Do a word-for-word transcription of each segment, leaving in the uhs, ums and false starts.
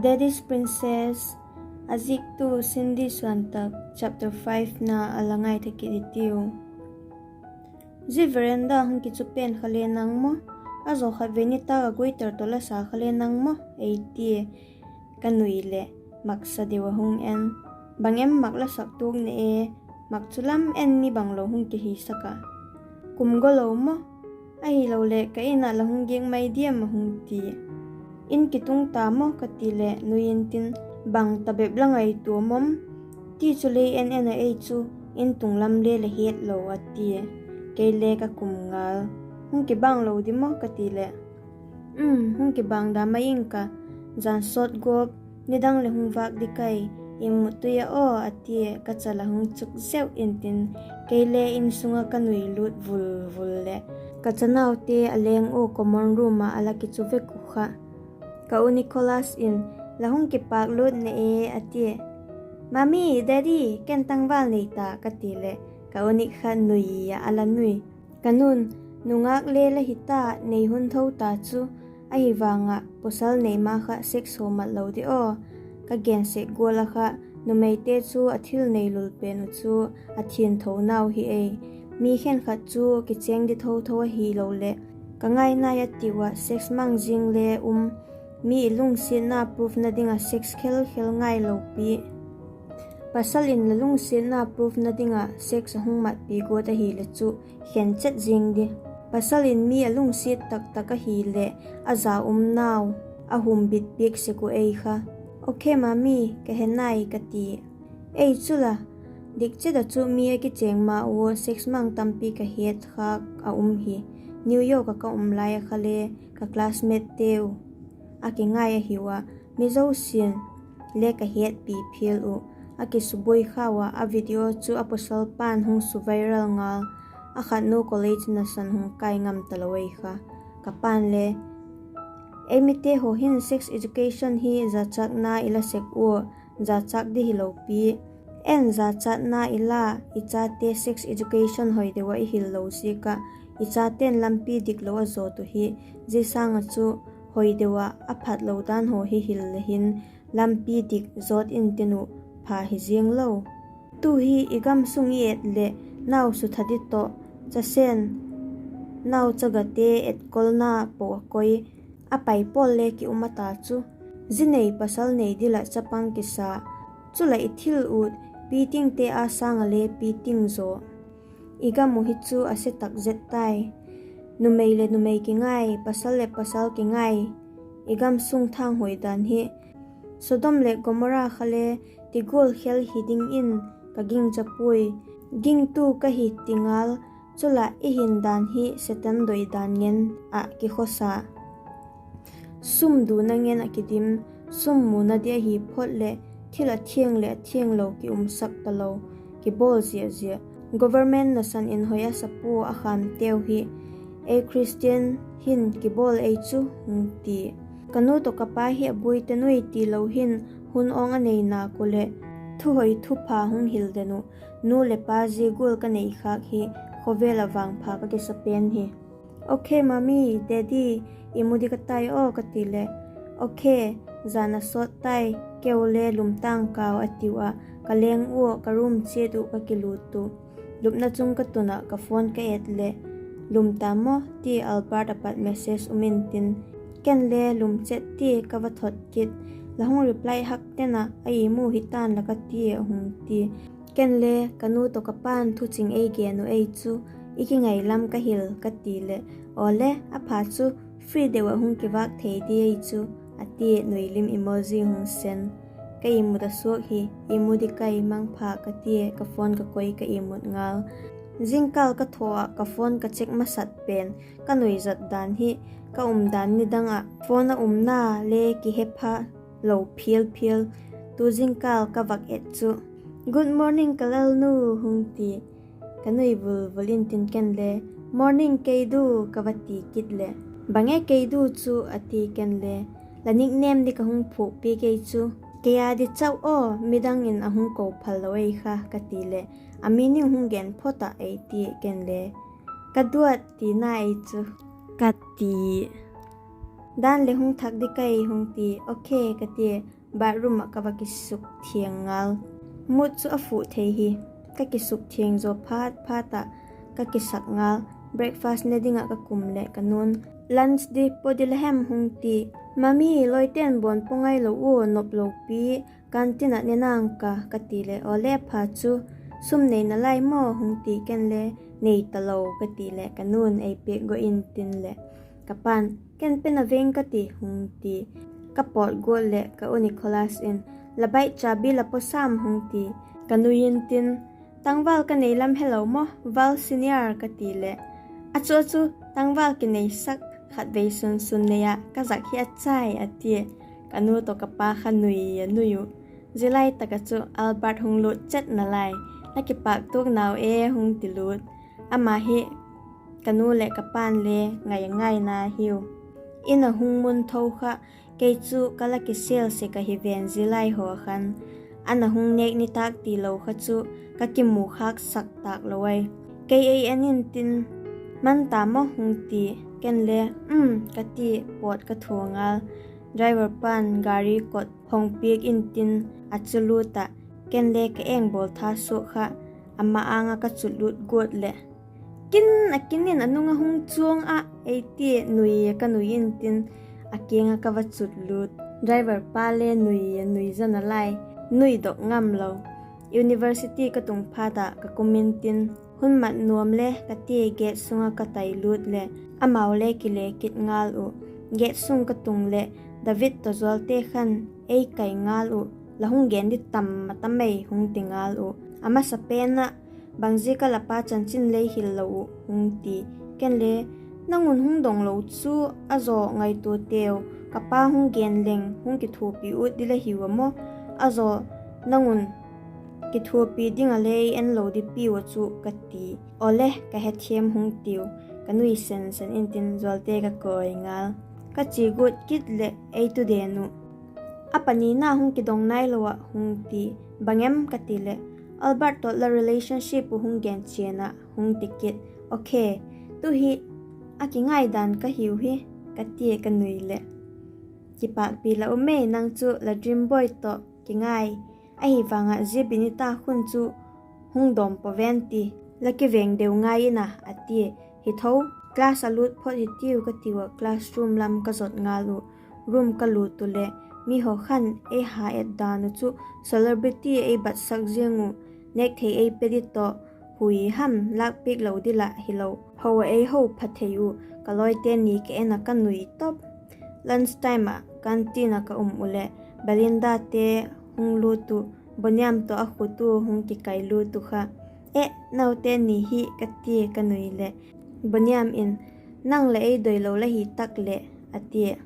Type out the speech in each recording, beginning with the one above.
Daddy's Princess, a ziktu Cindy Suantak, chapter five na a la ngaitha kit i tiu. Zia veranda hung kichu pen kha le nang maw? A zaw khat vei nitâk a guitar tawh la sa kha le nang maw? ei tia. Ka nui leh, maksa deu a hung en. Bang em mak la sak tuak ne e, mak chu lam en ni bang lo hung kihisak a. Kum go lo maw? Ahiloleh ka In ah la hung giak mai diam? a hung ti. In kitung ta maw? ka ti leh nui intin, bang ta bep la ngaitua mawm? Ti chu lei en en a ei chu, in tung lam le la hiat lo a tia. Kei le ka kum ngal. Hung kibang lo di maw? ka ti leh, Um, hung kibang da mai ing ka, jan sawt gawp, nidang leh hung vâk di kai, i mut tui a aw, a tia ka chal a hung chuk zeu intin, kei le in sung ah ka nui lût vul vul leh, ka chanaute a leng ua common room ah a la kichu vek uh kha. Ka u Nicholas in, La hung kipâk lût ne e, a tia. Mummy, Daddy, ken tangval nei ta, ka ti leh, ka u Nick kha nui ah a la nui. Ka nu'n, Nungâk le la hi ta, nei hun tho ta chu, ahi vang ah pawsal nei ma kha sex haw mat lo di aw. Ka gen sek gual ah kha, numeite chu a thil nei lul pen uh chu a thiangthonau hi ei. Mi khenkhat chu kichêng di tho tho ahiloleh, ka ngai nai a tiu ah sex mang zing le um. Mi i lungsiatna proof na ding ah sex khel khel ngai lo pi. Pasal in la lungsiatna proof na ding ah sex a hung matpi guat ahileh chu, khen chet zing di. Pasal in mi a lungsiat tak tak ahileh, a za umnau a humbit piak sek uh ei kha. Okay mummy, ka he nai, ka ti. Ei chu la, dik chet ah chu mi a kichêng ma ua sex mang tampi ka het khâk a um hi. New York ah ka um lai ah kha le, ka classmateteu a kingai ahiu a, mi zosia'n le ka hetpi phial uh. A kisubuai khau ah, a video chu a pawsal pa'n hung su viral ngal. A khatnu college nasan hung kai ngam talo ei kha. Ka pa'n le, Ei mite haw hin sex education hi jachâkna i la sek ua, jachâk di hilo pi. En jachâkna i la, i chate sex education hoi deu ah i hil lo ziak ah, i chate'n lampi dik lo a zawt uh hi. Zia sâng ah chu hoi deu ah a phat lo dan haw hi hil le hin, lampi dik zawt intin uh, pha hi ziang lo. Tu hi i gam sung i et leh, nau sutha di tawh, chasen, nau chagate etkolna po a koi, a pai pawl le ki um a ta chu. Zi nei pasal nei dil ah chapang kisa, chu la i thil ut, pitingte â sâng ah le piting zaw. I gam uh hi chu a se tak zet tai. Numei leh numei kingai, pasal leh pasal kingai, i gam sung thanghuai dan hi. Sodom leh Gomora kha le ti gual khel hi dingin ka gingcha puai. Gingtu ka hi ti ngal, chu la i hin dan hi Setan doi dan ngen ah kikhawsa. Sum duna ngen ah kidim, sum muna di ahi phot leh, thil a thiang leh a thianglo ki umsak talo, kibawl zia zia. Government nasan in hoi a sa pua a khamteu hi, ei Christian hin kibawl ei chu, hung ti. Ka nu tawh ka pa hi a buai ta nuai tilo hin, hun awng a nei nak uh leh, thuhoi thupha hung hil den uh. Nu leh pa zia gual ka nei khâk hi, khawvel ah vangpha ka kisa pen hi. Okay mummy, daddy, i mu di ka tai aw, ka ti leh, okay, jan a sawt tai, keu le lum tang kau, a tiu ah, ka leng ua ka room chiat uh ka kilut uh. Lupna chung ka tun ah ka phone ka et leh, lum ta maw ti Albert a pat message um intin, ken le lum chet ti ka va thot kit. La hung reply hak ten ah, a imu hi tan la ka ti, a hung ti. Ken le, ka nu tawh ka pa'n thuching ei gen uh ei chu, i kingai lam ka hil, ka ti leh, aw le, a pha chu, free deu ah hung kivâk thei di ei chu, a ti, nuilim emoji hung send. Ka imut a suak hi, i mu di kai, mangpha, ka tia ka phone ka koi ka imut ngal. Zingkal ka tho ah ka phone ka check masat pen, ka nuizat dan hi, ka umdan nidang ah phone a umna le kihepha lo phial phial. Tu zingkal ka vak et chu, Good morning ka lalnu, hung ti. Ka nui vul vul intin ken le, Morning kei du, ka va ti kit leh, Bang e kei du chu, a ti ken le, La nickname di ka hung phuakpi kei chu, kei â di chau aw, midang in a hung ko phal lo ei kha, ka ti leh, A meaning hung gen phot ah, ei ti ken le, Ka duat tina ei chu, ka ti. Dan leh hung thak di kai, hung ti. Okay, ka tia, bathroom ah ka va kisukthiang ngal. Mut chu a fuh thei hi. Ka kisukthiang zaw phat phat ah ka kisak ngal. Breakfast ne ding ah ka kum leh ka nu'n, lunch di paw di la hem, hung ti. Mami, lawite'n bawn paw ngailo ua, nop lopi, canteen ah ne nang ka, ka ti leh, awle pha chu, sum nei nalai maw, hung ti. Ken le, nei talo, ka ti leh ka nu'n ei piak go intin leh, ka pa'n, ken pe na veng ka ti, hung ti. Ka pawt guat leh ka u Nicholas in, la bike chabi la paw sam, hung ti. Ka nui intin, tangval ka nei lam helo maw, Val Senior, ka ti leh, a chu a chu, tangval kineisak, khatvei sun sun nei ah ka zak hi a chai, a tia. Ka nu tawh ka pa kha nui a nui uh. Zia lai tak ah chu Albert hung lut chet nalai, la kipâk tuak nau e, hung ti lut. Ama hi ka nu leh ka pa'n le ngai a ngaina hiu. In a hung mun tho kha, kei chu ka la kisêl sek ahi ven zia lai haw khan. An a hung nêk nitâk tilo kha chu ka kimu khâk sak tâk lo ai. Kei ei en intin, man ta maw, hung ti. Ken le, um, ka ti, pawt ka thua ngal. Driver pa'n gari kot hong piak intin, a chu lut ah, ken le ka eng bawl tha suak kha, ama âng ah ka chut lut guat leh, kin a kin in a nung ah hung chuang ah, ei tia nui a ka nui intin, a kiang ah ka va chut lut. Driver pa le nui a nui zaw nalai, nuidok ngam lo. University ka tung phat ah ka kum intin, hun mat nuam le ka tia gate sung ah ka tai lut leh, amau le kile kit ngal uh. Gate sung ka tung leh, David tawh Zualte khan ei kai ngal uh, la hung gen di tam a tam ei, hung ti ngal uh. A masapen ah, bangziak ah la pa chanchin lei hil lo uh, hung ti. Ken le, nang un hung dong lo chu, a zaw ngaitua teu, ka pa hung gen leng hung kithuapi ut di la hiu a maw, a zaw nang un kithuapi ding a lei en lo di piu a chu, ka ti. Awle, ka hethiam, hung tiu. Ka nui sen sen intin Zualte ka kawi ngal. Ka chia guat kit leh ei tu den uh, a panina hung kidong nailo ah, hung ti. Bang em, ka ti leh, Albert tawh la relationship uh hung gen chian ah, hung ti kit. Okay, tu hi a kingai dan ka hiu hi, ka tia ka nui leh, kipâkpi la um ei, nang chu la dream boy tawh kingai, ahi vang ah zia Binita khun chu hung dawm paw ven ti, la kiveng deu ngai in a, a tia. Hi tho, class a lut phot hi tiu, ka tiu ah classroom lam ka zot ngal uh. Room ka lut uh leh, mi haw khan ei ha et dan uh chu celebrity ei batsak ziang uh, nêk thei ei pe di tawh, hui ham lâkpiak lo di lah hilo, ho a ei ho pha thei uh, ka lawite ni ka en ah ka nui top. Lunch time ah canteen ah ka um uh leh, Belindate hung lut uh, Boniam tawh a khut uh hung kikai lut uh kha. Eh, naute ni hi, ka tia ka nui leh, Boniam in, nang leh ei doilo la hi tak leh, a tia.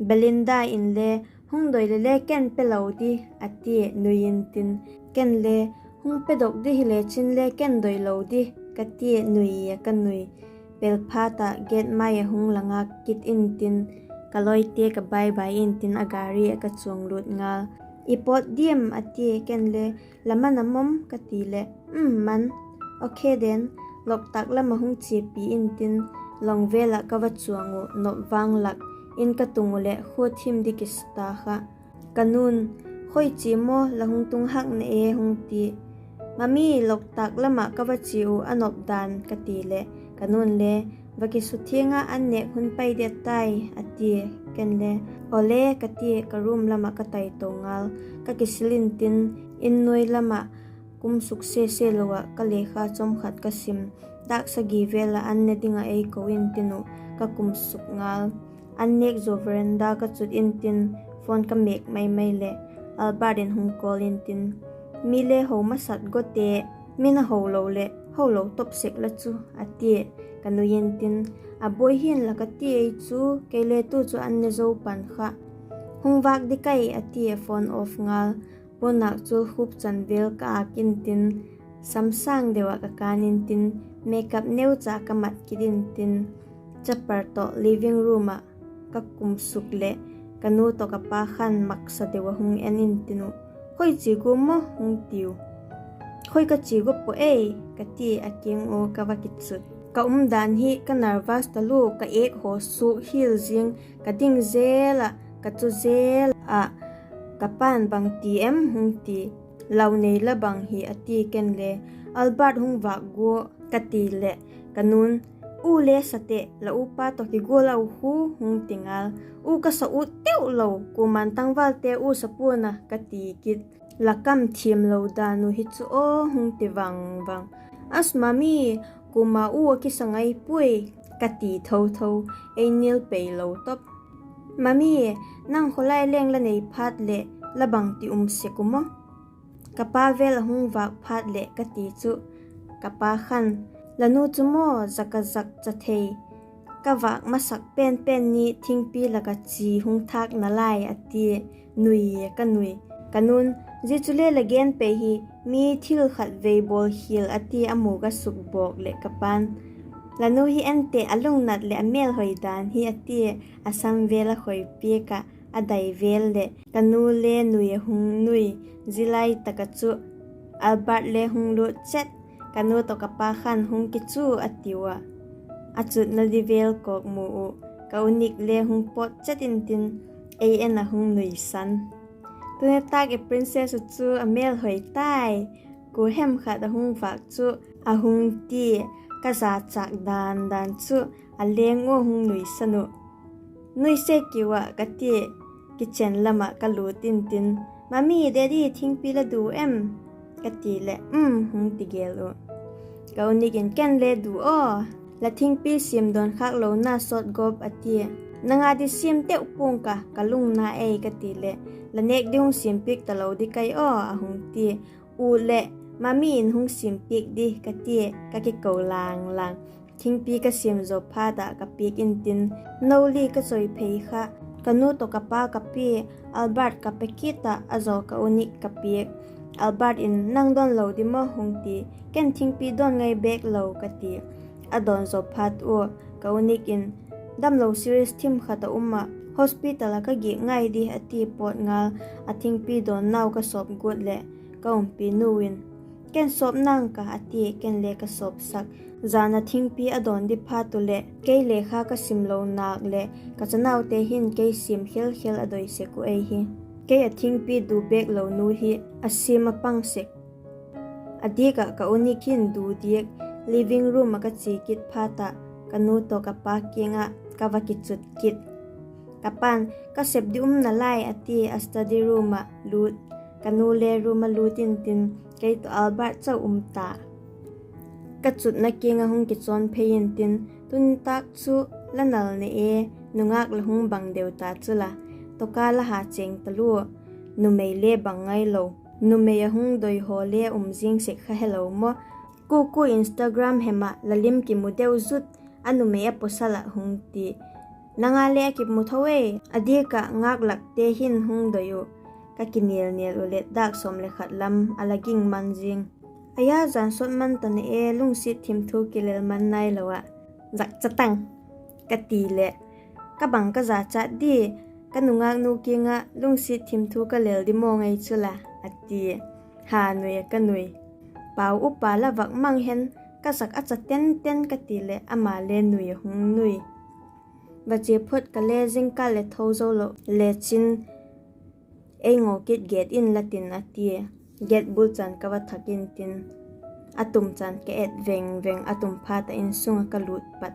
Belinda inle, hung doi le le ken pe lo di, a tia nui intin. Ken le, hung pedok di hile chin le ken doi lo di, ka tia nui a ka nui. Pel phat ah gate mai ah hung la ngak kit intin, ka lawite ka bye bye intin a gari ah ka chuang lut ngal. I pawt diam? a tia, ken le, la man a mom? ka ti leh, um, man. Okay then, Loktak lam ah hung chiapi intin, long vêl ah ka va chuang uh, nop vang lak in ka tung uh leh khua thim di kisa ta kha. Ka nu'n, khoi chia maw la hung tung hak na e? hung ti. Mami, Loktak lam ah ka va chia uh, a nop dan, ka ti leh, ka nu'n le, va kisuthiang ah an nêk hun pai di tai, a tia. Ken le, awle, ka tia ka room lam ah ka tai to ngal. Ka kisil intin, in nuai lam ah kum suk sese lo ah ka lekha chawm khat ka sim. Dâk sagi vêl ah an ne ding ah ei ko intin uh, ka kum suk ngal. An nêk zaw veranda ka chut intin, phone ka mêk mai mai leh, Albert in hung call intin, mi le ho masat gote, min a ho lo leh ho lo top sek la chu, a tia. Ka nui intin, a buai hi'n la ka ti ei chu, kei le tu chu an ne zo pan kha. Hung vâk di kai, a tia phone off ngal. Puannâk chu khup chan vêl ka âk intin, sam sâng deu ah ka kân intin, makeup neucha ka mat kit intin, chapar tawh living room ah ka kum suk leh, ka nu tawh ka pa khan maksa deu ah hung en intin uh, khoi chia gua maw? hung tiu. Khoi ka chia gua puai, ka ti a kiang ua ka va kichut. Ka umdan hi ka nervous talua, ka êk haw suak hial zing, ka ding zel ah, ka chu zel ah, ka pa'n, "Bangti em?" hung ti. "Lau nei la bang hi," a ti, ken le, "Albert hung vâk gua," ka ti leh, ka nu'n, "U le sa teh, la upa tawh kigual a u khu," hung ti ngal. "U ka sa ut teu lo, kuama'n tangvalte u sa pua'n a," ka ti kit. La kam thiamlo dan uh hi chu aw, hung ti vang vang. "As mami, kuama u a kisa ngai puai," ka ti tho tho, ei nil pei lo top. "Mami, nang khawlai leng la nei phat leh la bangti um sek u maw?" Ka pa vel a hung vâk phat leh ka ti chu, ka pa khan, "La nu chu maw, zak a zak cha thei, ka vâk masak pen pen ni thingpi lak ah chi hung thâk nalai," a tia, nui a ka nui. Ka nu'n, "Zia chule la gen pei hi, mi thil khat vei bawlkhial," a ti a, mûk a sukbawk leh ka pa'n, "La nu hi en teh, a lungnat leh a mêlhoi dan hi," a tia, a sam vel a khoi piak ah, a dai vel leh ka nu le nui a hung nui. Zia lai tak ah chu Albert le hung lût chet, ka nu tawh ka pa khan hung kichu a tiu a, a chutna di vel kawkmu uh, ka u Nick le hung pawt chet intin, ei en a hung nuisan. Tuni tâk i princess uh chu a mêlhoi tai, kua hem khat a hung vâk chu, a hung ti, ka zachâk dan dan chu, a leng ua hung nuisan uh. "Nuise kiu ah," ka tia, kitchen lam ah ka lût intin, "Mami, Daddy, thingpi la du em?" ka ti leh, "Um," hung ti gêl uh. Ka u Nick in, "Ken le du aw, la thingpi siam dawn khâk lona sawt gawp," a tia. "Nang a di siam teu pua'ng ka, ka lungna ei," ka ti leh, "La nêk di hung siampiak talo di kai aw," a hung tia. "U leh, Mami in hung siampiak di," ka tia, ka kiko lang lang. Thingpi ka siam zaw phat ah ka piak intin, no li ka choi phei kha, ka nu tawh ka pa ka pia, Albert ka pe kit ah, a zaw ka u Nick ka piak. Albert in, "Nang dawn lo di maw?" hung ti. "Ken thingpi dawn ngai bêk lo," ka ti. A dawn zaw phat ua, ka u Nick in, "Damlo serious thim khat a um ah, hospital ah ka giak ngai di," a ti pawt ngal. A thingpi dawnnau ka sawp guat leh ka umpinu in, "Ken sawp nang ka," a ti, ken le ka sawpsak. Jan a thingpi a dawn di phat uh leh kei lekha ka simlo nâk leh ka chanaute hin kei siam khel khel a doi sek uh ei hi. Kei a thingpi du bêk lo nu hi a siam a pang sek. A diak ah ka u Nick hin du diak, living room ah ka chia kit phat ah, ka nu tawh ka pa kiang ah ka va kichut kit. Ka pa'n, "Ka sep di um nalai," a ti a, study room ah lût. Ka nu le room ah lût intin, kei tawh Albert chau um ta. Ka chutna kiang ah hung kichawn phei intin, "Tuni tâk chu la nal ne e, nungâk la hung bang deu ta chu la, tawka la ha chêng talua, numei le bang ngai lo, numei a hung doi haw le um zing sek kha helo maw? Kua kua Instagram hem ah la lim kimu deu zut, a numei a pawsal ah," hung ti. "Nang a le a kimu tho ei, a diak ah ngâklakte hin hung doi uh," ka kinial nial uh leh dâk sawm le khat lam a la ging man zing. "Aia, jan sawt man ta ne e, lungsiat thim thu kilel man nai lo ah, zak cha tang," ka ti leh, "Ka bang ka zachat di, ka nungâknu kiang ah lungsiat thim thu ka lel di maw ngai chu la," a ti. Ha nui a ka nui. "Pau upa la vak mang hen, ka zak a cha ten ten," ka ti leh ama le nui a hung nui. Vachia phot ka le zingkal le tho zo lo lechin, "Ei ngaw kit, gate in la tin," a tia. Gate bul chan ka va thak intin, a tum chan ka et veng veng, a tum phat ah insung ah ka lût pat.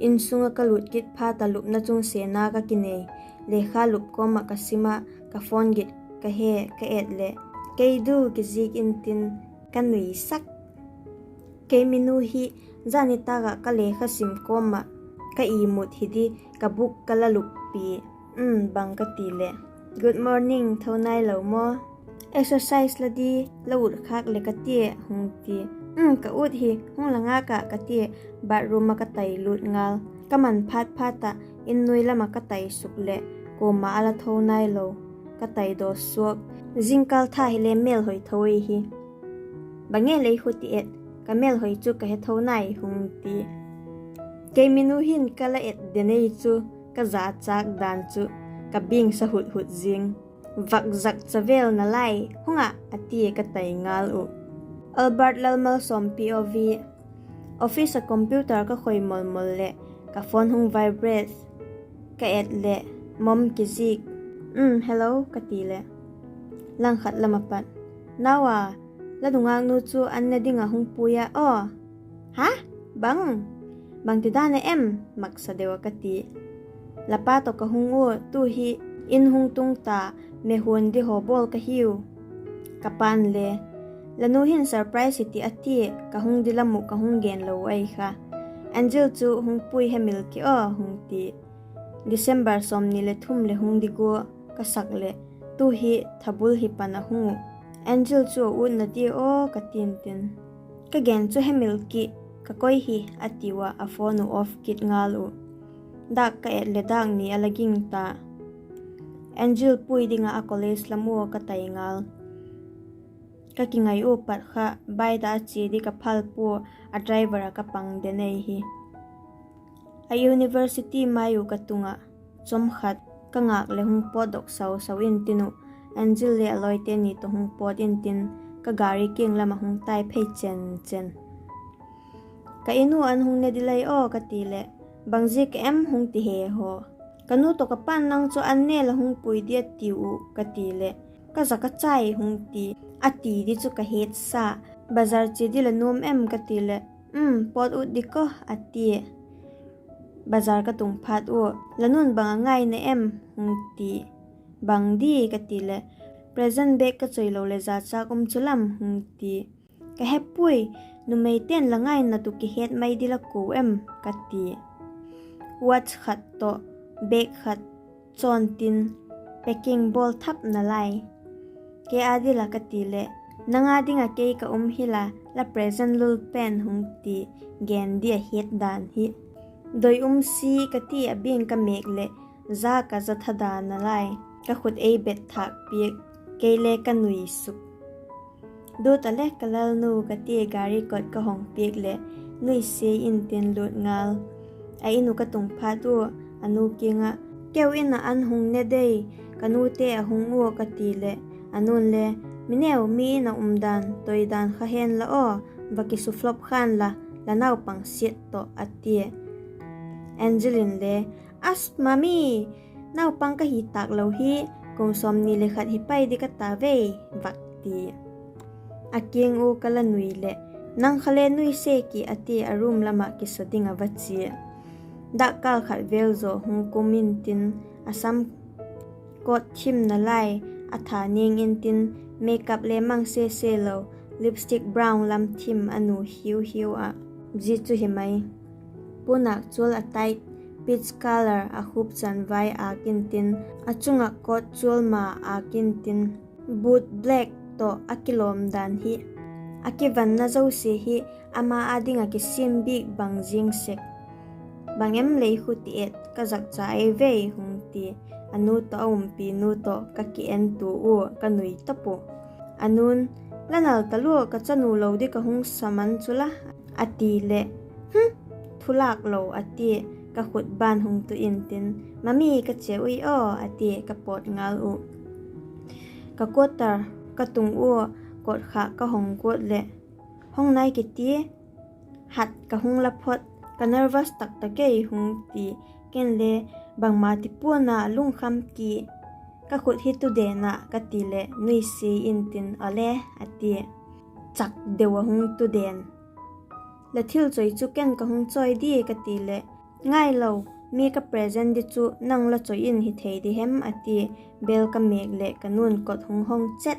Insung ah ka lût kit phat ah lupna chung sena ka kinei. Lekha lup kawm ah ka sim ah, ka phone git ka he, ka et leh kei du kizik intin, ka nuisak. Kei minu hi, zanitâk ah ka lekha sim kawm ah ka imut hi di, ka buk ka la luppi. Um, bang ka ti leh, "Good morning, tho nai lo maw? Exercise la di, la ut khâk leh ka tia," hung ti. "Um, ka ut hi, hung la ngâk ah," ka tia, bathroom ah ka tai lût ngal. Ka man phat phat ah in nuai lam ah ka tai suk leh kuama a la tho nai lo, ka tai daw suak. "Zingkal tha hile mêlhoi tho ei hi. Bang e lei khu ti et, ka mêlhoi chu ka he tho nai," hung ti. Kei minu hin ka la et den ei chu, ka zachâk dan chu, ka bingsa hut hut zing. "Vak zak cha vel nalai, hung ah," a tia ka tai ngal uh. Albert Lalmalsawm P O V. Office ah computer ka khoi mol mol leh ka phone hung vibrate. Ka et leh Mom kizik. Mm, hello, ka ti leh langkhat lam ah pat, Nau a, la nungâknu chu an ne ding ah hung pui a aw. Ha? Bang? Bangtidan a em? Maksa deu ah ka ti. La pa tawh ka hung ua, tu hi in hung tung ta, mehuan di haw bawl ka hiu. Ka pa'n le, La nu hin surprise hi ti a tia, ka hung di lam uh ka hung gen lo uh ahi kha. Angel chu hung pui hemil ki aw, hung ti. December sawmni leh thum leh hung di gua, ka sak leh, Tu hi thabul hi pan a hung uh. Angel chu a utna dia aw, ka ti'n tin. Ka gen chu hemil ki, ka koi hi, a tiu ah a phone uh off kit ngal uh. Dâk ka et leh dâk ni a la ging ta. Angel pui ding ah a college lam ua ka tai ngal. Ka kingai ua pat kha, baida a chia di ka phal pua, a driver ah ka pang den ei hi. A university mai uh ka tung ah, chawm khat ka ngâk leh hung pawtdok sau sau intin uh, Angel le a lawite ni tawh hung pawt intin, ka gari kiang lam ah hung tai phei chen chen. Ka in uh an hung ne di lai aw, ka ti leh, Bangziak a em? hung ti he haw. Ka nu tawh ka pa'n nang chu an ne la hung pui di a tiu uh, ka ti leh, Ka za ka chai, hung ti. A ti di chu ka hetsa. Bazar chia di la nuam em? ka ti leh, Um, pawt ut di kaw, a tia. Bazar ka tung phat ua, La nu'n bang a ngaina em? hung ti. Bang di? ka ti leh, Present bag ka choi lo leh zachâk um chu lam, hung ti. Ka he puai, numeite'n la ngaina tu kihet mai di la kua em? ka ti. Watch khat tawh bag khat chawntin, packing bawl thapna lai. Kei â di la, ka ti leh, Nang â ding ah kei ka um hi la, la present lul pen, hung ti. Gen di a het dan hi. Doi um si, ka ti a biang ka mêk leh, za ka za tha dan a lai. Ka khut ei bet thâk piak, kei le ka nui suk. Dut a le ka lalnu, ka ti a gari kot ka hong piak leh, nuisia intin lût ngal. A in uh ka tung phat ua, a nu kiang ah, Keu in ah an hung ne dei, ka nute a hung ua, ka ti leh, a nu'n le, Mi neu, mi in a um dan toi dan kha hen la aw, va kisuflop khan la, la naupang siat tawh, a tia. Angel in le, As mami, naupang ka hi tâk lo hi, kum sawmni leh khat hi pai di ka ta vei, vak ti. A kiang ua ka la nui leh, Nang kha le nuisia ki, a ti a room lam ah kisa ding a va chia. Dakkâl khat vêl zaw hung kum intin, a sam coat thimna lai, a tha ning intin, makeup le mang sese lo, lipstick brown lam thim a nu hiu hiu ah, zia chu hi mai. Puanâk chual a tight, peach colour a khupchan vai âk intin, a chung ah coat chual ma âk intin, boot black tawh a kilawm dan hi. A kivanna zosia hi ama â ding ah kisiam bik bang ziang sek. Bang em lei khu ti et ka zakcha ei vei, hung ti. A nu tawh a umpinu tawh ka ki en tua ua ka nui ta pua. A nu'n, La nal talua, ka chanu lo di ka hung sa man chu la, a ti leh, Hm, thulâk lo, a tia, ka khut ban hung tu intin, Mami, ka chia ui aw, a tia ka pawt ngal uh. Ka quarter ka tung ua, kotkhak ka hong guat leh, Hong nai kiti, hat ka hung la phot, ka nervous tak tak ei, hung ti. Ken le, Bangma ti pua'n a, lungkham ki, ka khut hi tu den ah, ka ti leh nuisia intin, Awle, a tia. Chak deu a hung tu den. La thil chawi chu ken ka hung chawi di, ka ti leh, Ngai lo, mi ka present di chu nang la chawi in hi thei di hem, a ti. Bel ka mêk leh ka nu'n kot hung hong chet.